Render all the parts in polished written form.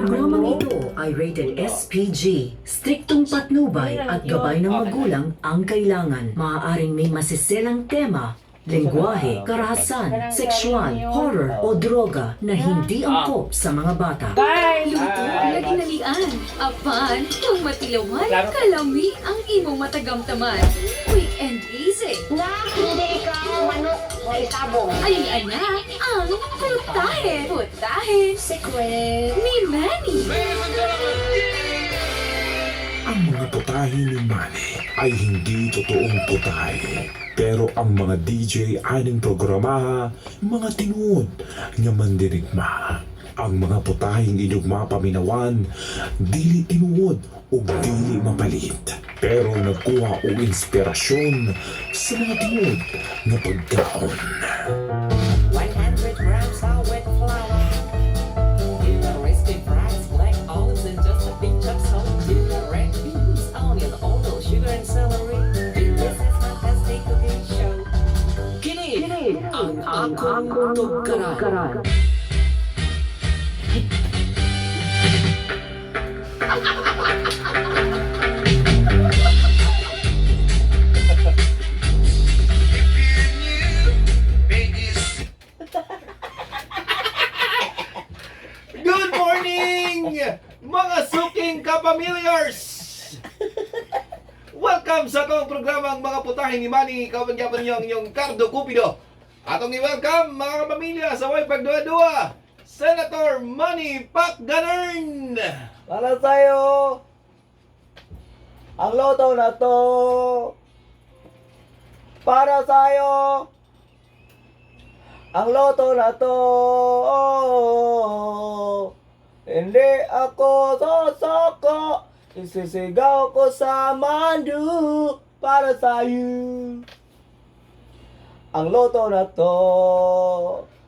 Programang ito ay rated SPG. Striktong patnubay at gabay ng magulang ang kailangan. Maaaring may masiselang tema, lengguwahe, karahasan, sexual, horror o droga na hindi angkop sa mga bata. Bye! Luto Bye. nga ginalian. Apan, kung matilawan, kalami ang imong matagamtaman. Quick and easy. Na hindi ikaw manok na isabong. Ay ana ang putahe. Putahe Secret. ni Manny. Ang mga putahe ni Manny ay hindi totoong putahe. Pero ang mga DJ aning programa, mga tinuod nga mandirigma. Ang mga putaheng inugma paminawan, dili tinuod ug dili mapalit. Pero nagkuha og inspirasyon sa mga tinuod nga pagkaon. 100 grams of wet flour. 2 crispy fries, black olives, and just a pinch of salt. 2 red beans, onion, oil, sugar, and celery. This is fantastic cooking show. Kini ang akong tugkaran. Good morning, mga suking kapamilyars! Welcome sa atong programa ang mga putahe ni Manny. Kauban gyapon ninyo ang inyong Cardo Cupido. Atong i-welcome mga kapamilya sa way pagduha-duha, Senator Manny Pacganern! Para sa'yo! Ang loto na to! Para sa'yo! Ang loto na to! Hindi ako sasako! Isisigaw ko sa mandu para sa'yo! Ang loto na to!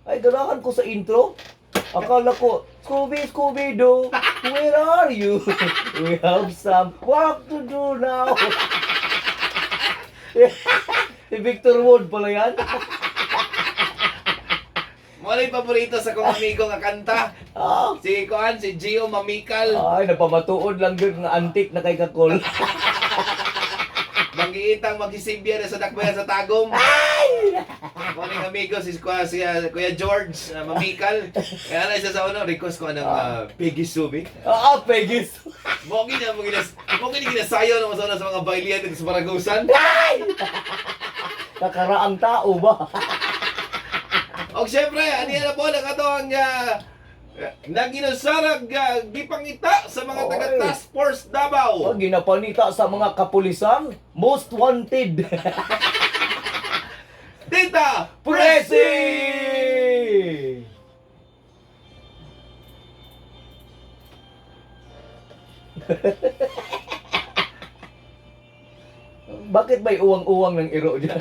Ay, ganahan ko sa intro. Akala ko, Scooby, Scooby-Doo, where are you? We have some work to do now. Si Victor Wood pala yan. Mo na yung paborito sa kong amigo nga kanta. Ah. Si Kuan, si Gio Mamikal. Ay, napamatuod lang yun nga antik na kay Kakol. Manggiitang magsisibya na sa dakbayan sa Tagum. Ay! Morning amigo si Kuya, si, Kuya George Mamikal. Kaya na isa sa ano, request ko ng Peggy Subi. Ah, Pegis. Mo gina mo gina mo gina ginasayo ng sa sa mga bailian dito sa Baragusan. Nakaraang tao ba? Og syempre, ani na po ang ato ang naginusarag gipangita sa mga Oy. taga Task Force Davao. Oh, ginapanita sa mga kapulisan, most wanted. Tita Presi! Bakit may uwang-uwang ng iro dyan?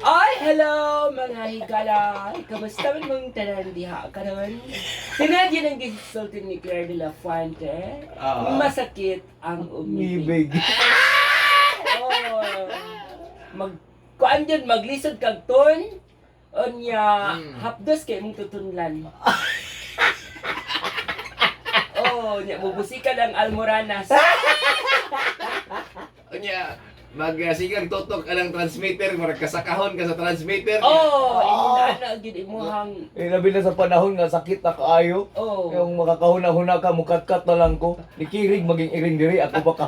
Ay, hello mga higala! Kamusta man mong tanan diha karon? Tinadya ng gisulti ni Claire de la Fuente. Ah. Masakit ang umibig. Umibig. Oh, mag kuan yun, maglisod kag ton. Unya, hapdos kay mong tutunlan. Oh, nya mubusikan ang almoranas. Unya, magsigang tutok ka ng transmitter, murag kasakahon ka sa transmitter. Oh, inana gyud imuhang Eh, labi na sa panahon nga sakit na kaayo. oh. Yung makakahuna-huna ka, mukat-kat na lang ko. Nikirig, maging iring diri, ako ba ka?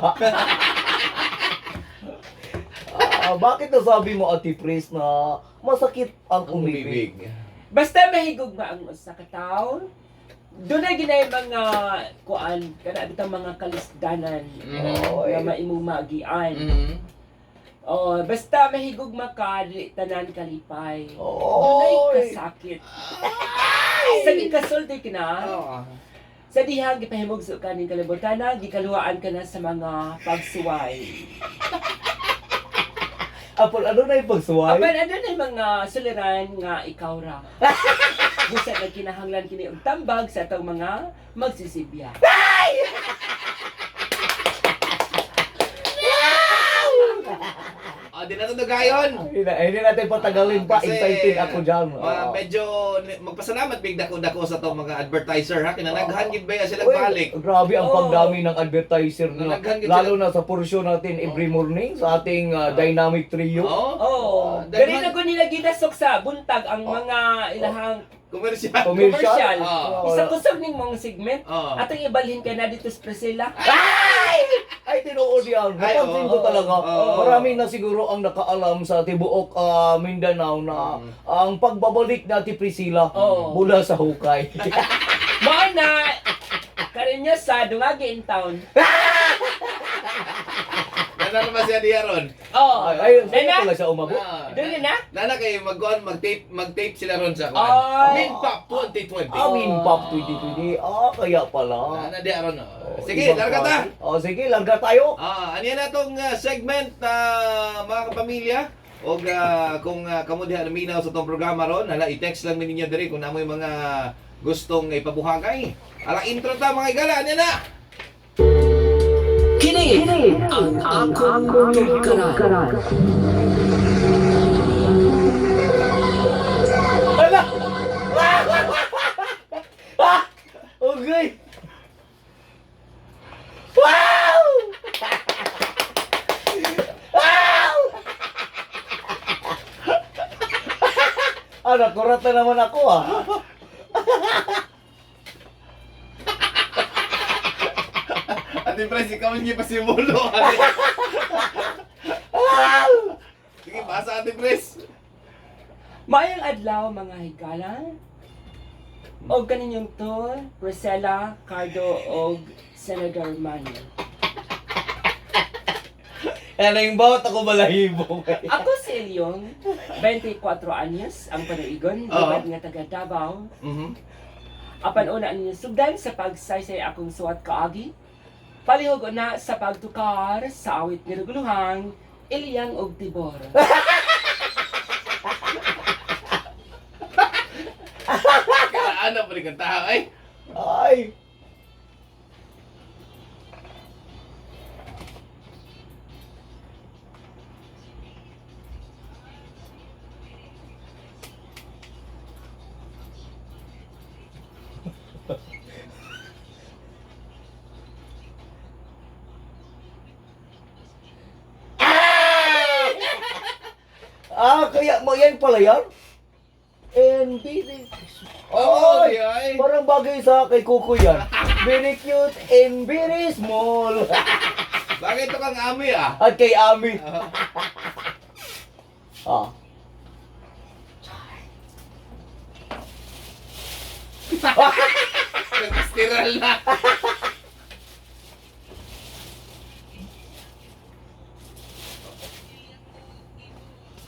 Ah, bakit nasabi mo, Ate Pris, na masakit ang umibig? Umibig. Basta mahigugma ang usa ka tawo. Doon na ginay mga kuan kana bitang mga kalisdanan Oy. nga maimong maagian. Mhm. Oh, basta mahigugma ka dili tanan kalipay. Dunay Oy! kasakit. Sa gikasulti kina, Oo. sa dihang gipahimugso ka ning kalibutan na gikaluhaan ka na sa mga pagsuway. Apol, ano na yung pagsuway? Apan ano na yung mga suliran nga ikaw ra. Busa nagkinahanglan kini og tambag sa atong mga magsisibya. Ah, di na to gayon. Hindi natin patagalin pa. Kasi, Excited ako dyan. Oo. Medyo magpasalamat big dako-dako sa tong mga advertiser ha. Kinanaghan gid ba sila Uy, balik. grabe ang Oo. pagdami ng advertiser na. Nalaghan gid Lalo sila. na sa porsyon natin every morning sa ating dynamic trio. Oo. Oh, Daghan- dali na ko nila ginasok sa buntag ang mga ilahang Commercial. Commercial. commercial. Oo. Isa kusog ning mong segment. Oo. Atong ibalhin kay na dito sa Priscilla. Ay, tinuod yan. Ay, Napansin ko oo. talaga. Oo. Marami na siguro ang nakaalam sa tibuok Mindanao na ang pagbabalik na ti Priscilla Oo. mula sa hukay. Mao na karon niya sa Dungagi in town. Nana naman siya diya ron. Oh, Ay, ayun, sa'yo Nana? pala siya umabot. Ah, Dili na? Nana kay magkuan mag-tape mag-tape sila ron sa kuan. Ay. Minpop 2020. Amin Pop 2020. Ah, kaya pala. Nana diya ron. Oh. Oh, Sige, ibang larga ta. klase. Oh, sige, larga tayo. Ah, ano na tong segment mga kapamilya? Og kung kamo diha naminaw sa tong programa ron, hala i-text lang mi ninyo diri kung namoy mga gustong ipabuhagay. Ala intro ta mga igala, ano na? Kini ang akong tugkaran. Ala! Ah! Okay. Wow! Wow! Ah, nakurat na naman ako ah. Ate Pres, ikaw hindi pa simulo. Sige, basa Ate Pres. Maayong adlaw mga higala. Og kaninyong to, Priscilla, Cardo og Senator Manny. Ano yung bawat ako balahibo. Ako si Eliong, 24 anyos, ang panaigon, Oo. lubad nga taga Davao. Apan una ninyo sugdan sa pagsaysay akong suwat kaagi. Palihog na sa pagtukar sa awit ni Ruguluhang, Ilyang og Tibor. Ano pa rin kanta ay? Ay! Ah, kaya mo yan pala yan? And very... Oo, Ay, di ay. Parang bagay sa kay Kuko yan. Very cute and very small. Bakit ito kang ami ah? At kay Ami. Ah. Nagpastiral na.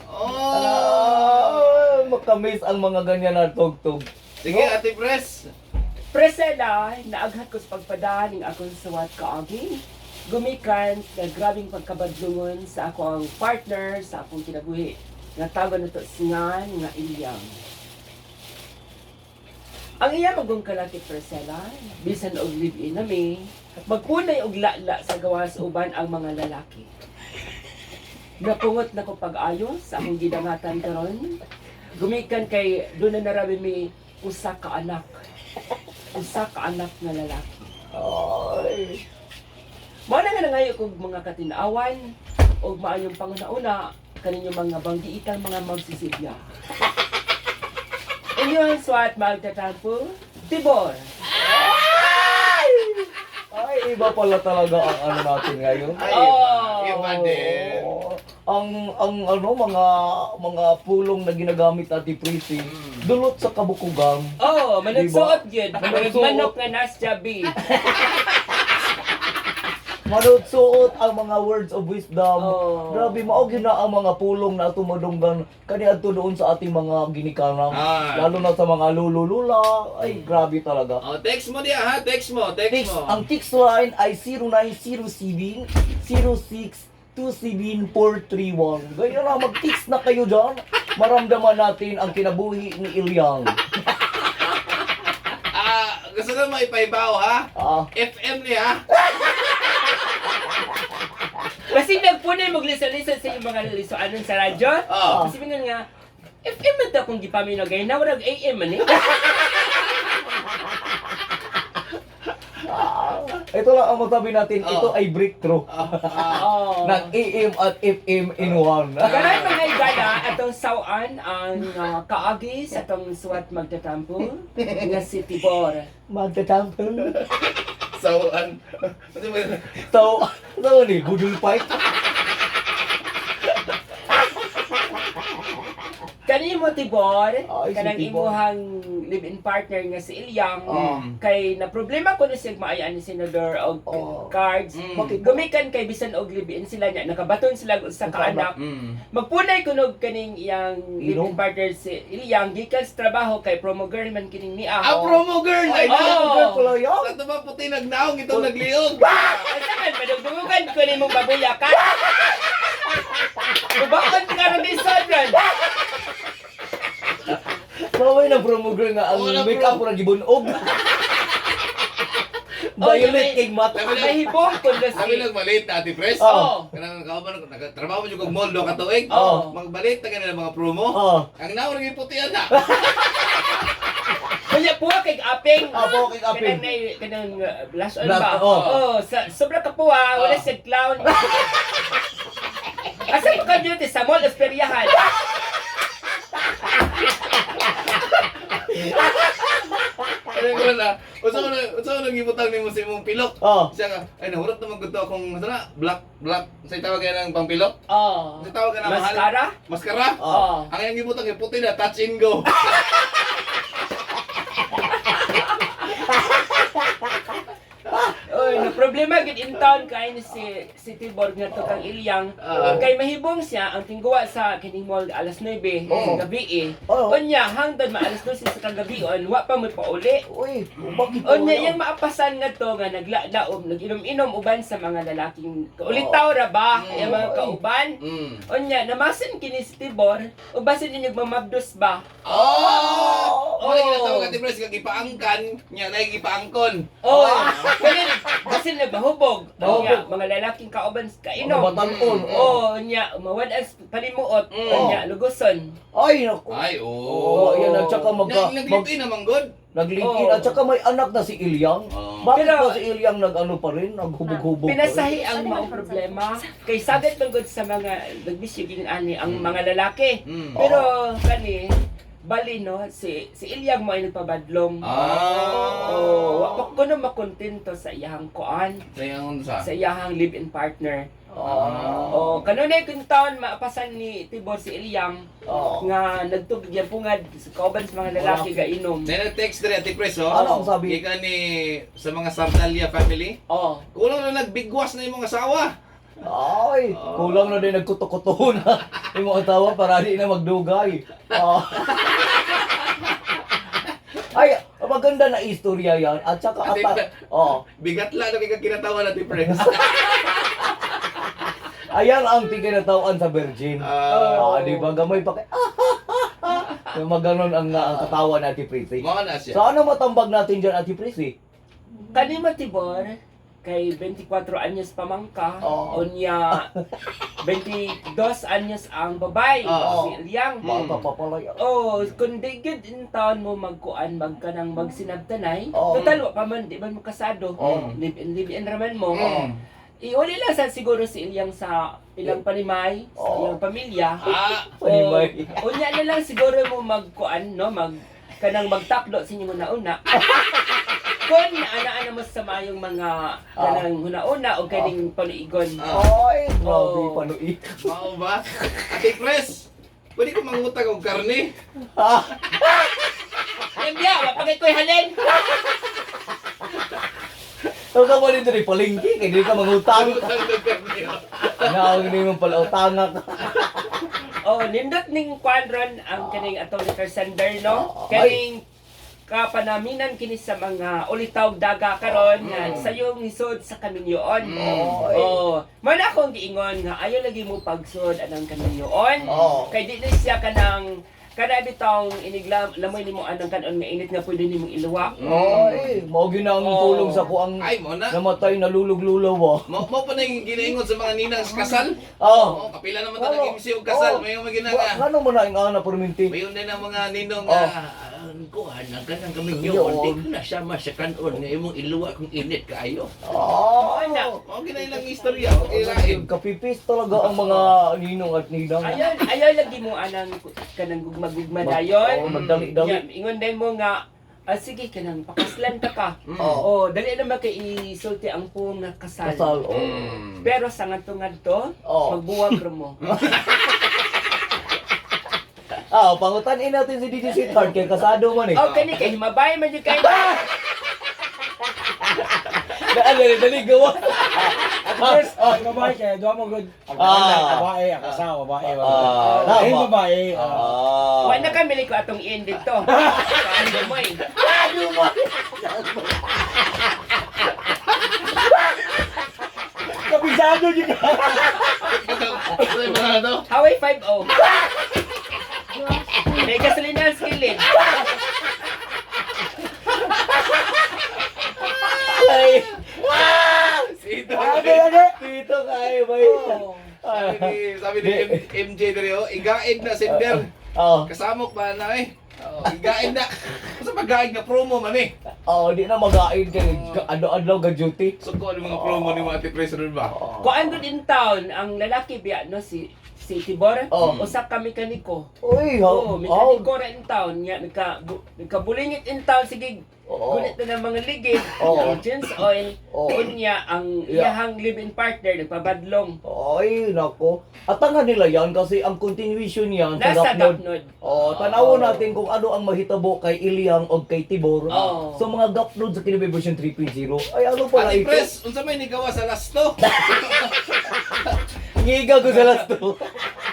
Oh! Ah, makamis ang mga ganyan na tugtog. Sige, Ate Pres. Priscilla, naaghat ko sa pagpadaan ning akong suwat kaagi. Gumikan sa grabing pagkabadlungon sa ako ang partner sa akong kinabuhi. Nga tawag na to singan nga Ilyang. Ang iya magong kalaki Priscilla, bisan og live-in nami, magpunay og lala sa gawas uban ang mga lalaki. Napungot na ko pag-ayos sa akong gidangatan karon. Gumikan kay doon na narabi mi usa ka anak. Usa ka anak nga lalaki. Ay. Mao na nga nangayo kog mga katinawan og maayong panguna-una kaninyong mga banggiitang mga magsisibya. Inyong swat magtatampo, Tibor. Ay, iba pala talaga ang ano natin ngayon. Ay, Oh. iba, iba din. Oo. Ang ano mga pulong na ginagamit natin Prissy, dulot sa kabukugan. Oh, managsuot gyud. Manugsuot. Manok nga nas jabi. Manutsuot ang mga words of wisdom. Oo. Grabe, mao gyud na ang mga pulong na tumadunggan kaniadto doon sa ating mga ginikanan. Ah. Lalo na sa mga lolo-lula. Ay, grabe talaga. Oh, text mo diya ha, text mo, text Text, mo. ang text line ay 0907 06 27431. Ganyan na, mag-text na kayo dyan. Maramdaman natin ang kinabuhi ni Ilyang. Gusto na maipahibaw ha? Ah. FM ni ha? Kasi nagpunay maglisa-lisa sa iyong mga lisoanon sa radyo. Oo. Kasi mingon nga, FM man to akong gipaminaw gay na warag AM man eh. Ito lang ang masabi natin, Oo. ito ay breakthrough. Oo. Ng AM at FM in one. Karon mga igala, atong sawan ang kaagi sa atong suwat magtatampo nga si Tibor. Magtatampol. So, an... Ano ba? So, ni, budol fight. Kani mo Tibor, Ay, si kanang Tibor. imuhang live-in partner nga si Ilyang, Oo. kay na problema ko na siya maayaan ni Senador og Oo. cards. Bakit? Gumikan kay bisan og live-in sila niya, nakabaton sila og usa ka anak. Magpunay kunog kaning iyang live-in Inom? partner si Ilyang gikan sa trabaho kay promo girl man kining niya. Ah, promo girl! Ay, Oo. na! Girl pala yan. Sa ito ba puti nagnaong itong nagliog? Ay, saan? Padugdugan ko ni mong babuya ka. Mubakon ka rin di sodron. So, may nag-promo girl nga ang Oo, nag-promo. make-up ko nagibunog. Violet kay mata. Mahibong ko na Sabi si... lang malit na Ate Pres. Oo. Kanang kauban nagtrabaho mo jud kog mall do ka tuig. Oo. Magbalit na kanila mga promo. Oo. Ang naong naging puti ana. Kanya po kay aping. Ah, puwa kay aping. Kanang kanang blush on Blush, ba? oo. Oh, sa, sobra ka po ah. Wala Oo. siya clown. Asa pa ka beauty sa mall Esperiahan? Ano ko na? Unsa ko nang gibutang nimo sa imong pilok? Oo. Siya nga, ay nahurot naman gud to akong unsa na black black sa tawag kaya ng pangpilok? Oh. Sa tawag ka na mahal? Mascara? Mascara? Oo. Ang iyang gibutang kay puti na touch and go. Oy, no problema gid in town kay ni si si Tibor nga to kang Ilyang. Ah. Kay mahibong siya ang tingguwa sa kining mall alas 9 Oo. sa gabi eh. Oo. Unya hangtod ma alas 12 sa kagabi on wa pa mo pauli. Uy, bakit? Unya yang maapasan nga to nga naglaom nag-inom-inom uban sa mga lalaking ulitaw ra ba yang mga Oy. kauban. Unya namasin kini si Tibor ug basin inyog mamabdos ba. Oh! Wala Oo. ginatawag Ate Pres kag ipaangkan, nya na ipaangkon. Oh, basin basin nagbahubog. Mahubog. Unya mga lalaking kauban kainom. Mga batanon. Oh, nya mawad ang palimuot, nya luguson. Ay, naku. Ay, Oh, oo. yan at saka magka, Nag mag, naglipin naman god. naglingkin Oo. at saka may anak na si Ilyang. Oo. Bakit Pero- ba si Ilyang nag-ano pa rin? Naghubog-hubog pa rin? Pinasahi ang maong problema kay sagat man gud sa mga nagbisyo gid ani ang mga lalaki. Pero kani bali no si si Ilyang mo ay nagpabadlong. Ah. Oh, wa pa kuno makontento sa iyahang kuan, Sa iyang unsa? sa iyahang live-in partner. Oo. Oh, kanunay kun taon maapasan ni Tibor si Ilyang Oo. nga nagtugig yan pungad sa kauban sa mga lalaki gainom. Na text dire Ate Pres oh. Ano ang sabi? Gikan ni sa mga Sardalia family. Oh. Kulang na nagbigwas na imong asawa. Ay, kulang na din nagkuto-kuto na yung mga tawa para di na magdugay. Ah. Ay, maganda na istorya yan. At saka, Ate, ata, oh, Bigat lang na kay kinatawa na Ate Pres. ayan ang tiginatawan sa Virgin. Ah. Ah, di ba? Gamay pa kay... Yung maganon ang katawa na Ate Prissy. Mao na siya. So ano matambag natin dyan, Ate Prissy? Kani mo Tibor, kay 24 anyos pa man ka, Oo. unya 22 anyos ang babay, Oo. si Ilyang. Bata pa pala yan. Oh, kung di gyud in taon mo magkuan magkanang magsinabtanay, Oo. total wa pa man di man mo kasado. Oo. Live in live in raman mo. Iuli lang sa siguro si Ilyang sa ilang panimay, sa Oo. ilang pamilya. Ah, Panimay. O, unya na lang siguro mo magkuan no, mag kanang magtakdo sa inyong una-una. Kung ana-ana mo sa mayong mga kanang huna-una o kaning panuigon. Ay, grabe, Oo. panuig. mao ba? Ate Pres, pwede ko mangutag og karne? Lembya, wa pa kay ko'y halin. So ka ba dito rin palengke? Kaya di ka mangutang. Mangutag og karne. oh. Naong hindi mo pala utanga ka. Oh, nindot ning kwan ron ang kaning atong letter sender no. Oo. Kaning kapanaminan kini sa mga ulitaw daga karon nga sayong hisod sa kaminyoon. Oy. Oh, man akong giingon nga ayo lagi mo pagsod anang kaminyoon. Oo. Kay di na siya kanang Kada bitong iniglam lamoy nimo anang kanon nga init nga pwede nimong iluwa. Ay, mao gyud na ang Oo. pulong sa kuang Ay, mo na. namatay nalulog-lulaw ba. Mo pa na yung ginaingon sa mga ninang sa kasal. Oh. Oo, kapila naman ta nag-MC og kasal. Oo. May mga ginanga. Ngano mo na ang ana perminti? Mayon din ang mga ninong Oh. Ang kuhan, ang kanang kami Yun. yun, di ko na sama sa kanon nga imong iluwa kung init kaayo. Oh. na. Mao ginailang istorya, okay lain. Kapipis talaga ang mga ninong at ninang. Ayaw, ayaw lagi mo anang kanang gugma-gugma dayon. Oo, magdali-dali. Yeah, ingon din mo nga sige kanang pakaslan ta ka. Oo. Oh, dali naman kay isulti ang puong nga kasal. Kasal. Oo. Pero sa ngadto-ngadto, Oo. magbuwag ra mo. Ah, pangutanin natin si DJ Sweetheart kay kasado man eh. Oh, kani kay himabay man jud kay. Dali, dali, gawa. At first, ang babae kaya duha mo good. Ang Ah. babae, ang asawa, babae. Ah, Ay, tama. babae. Ah. Ah. Wa na kami ko atong i-end dito. Sa mo eh. Kapisado yun ka. Ano yung mga to? Hawaii 5-0. May gasolina ang skillet. Ay. Sito. Ate, ate. Dito kayo, bay. Sabi ni MJ diri oh, igaid na sender. Oh, Kasamok pa na eh. Oh, igaid na. Sa paggaid nga promo man eh. oh, di na magain kay adlaw-adlaw ga duty. Suko ang mga promo ni mga Ate Pres ron ba? Kuan gud in town ang lalaki biya no si si Tibor. Oh. Usa ka mekaniko. Uy, Oo, how, mekaniko ra in town nya nagkabulingit in town sige. Oo. Gulit na ng mga ligid, Oo. ang jeans oil, Oo. unya ang Yeah. iyahang live-in partner nagpabadlong. Ay, nako. At tanga nila yan kasi ang continuation yan sa Nasa Gapnod. Gapnod. Oh, tanawon natin kung ano ang mahitabo kay Ilyang o kay Tibor. Oo. Sa mga Gapnod sa Kinabi version 3.0. Ay, ano pala Ate ito? Pres, unsa may nigawa sa lasto? Ngiga ko sa last two.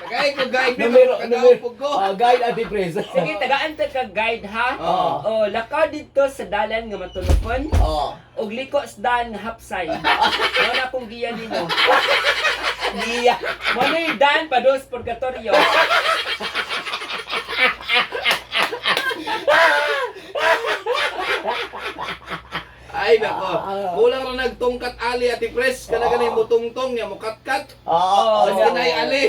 Tagay ko guide ni Numero, kadaw numero. pug ko. Ah, guide Ate Pres. Sige, tagaan ta ka guide ha. Oo. Oh, lakaw didto sa dalan nga matulokon. Oh. Ug liko sa daan nga hapsay. Mao na akong giya nimo. Giya. Mao na yung daan pa dos purgatorio. Ay nako. Kulang ra nagtungkat ali Ate Pres, kana ganay mutungtong niya mukatkat. Ah, Mas oh, kinay ali.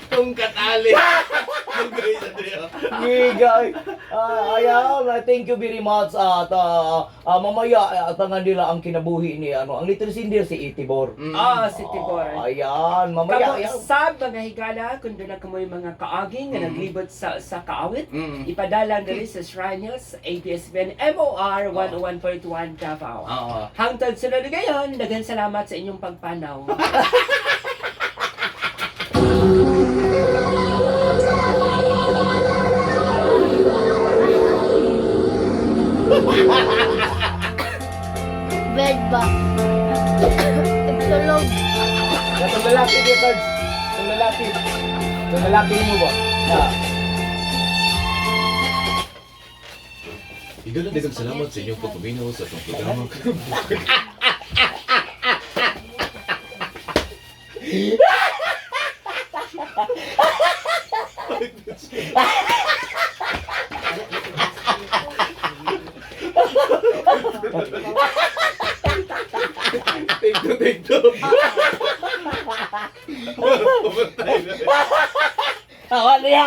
Tungkat ali. Mugay sa diyo. Giga. Ah, ayaw, thank you very much at mamaya atangan nila ang kinabuhi ni ano, ang little sinder si Itibor. Ah, si Tibor. Ayan, mamaya Kamo ayaw. sa mga higala, kung doon na kamoy mga kaaging nga naglibot sa kaawit, ipadala diri sa Shrine Hills, ABS-CBN MOR 101.1 Davao. Oo. Hangtod sunod gayon, daghan salamat sa inyong pagpanaw. Bed ba? Tulog. Itong lalaki, Richards. Itong lalaki. Itong lalaki mo ba? Ah. Igalang daghang salamat sa inyong pagpaminaw sa atong programa. Take two, take two. Pumatay na. Awa niya.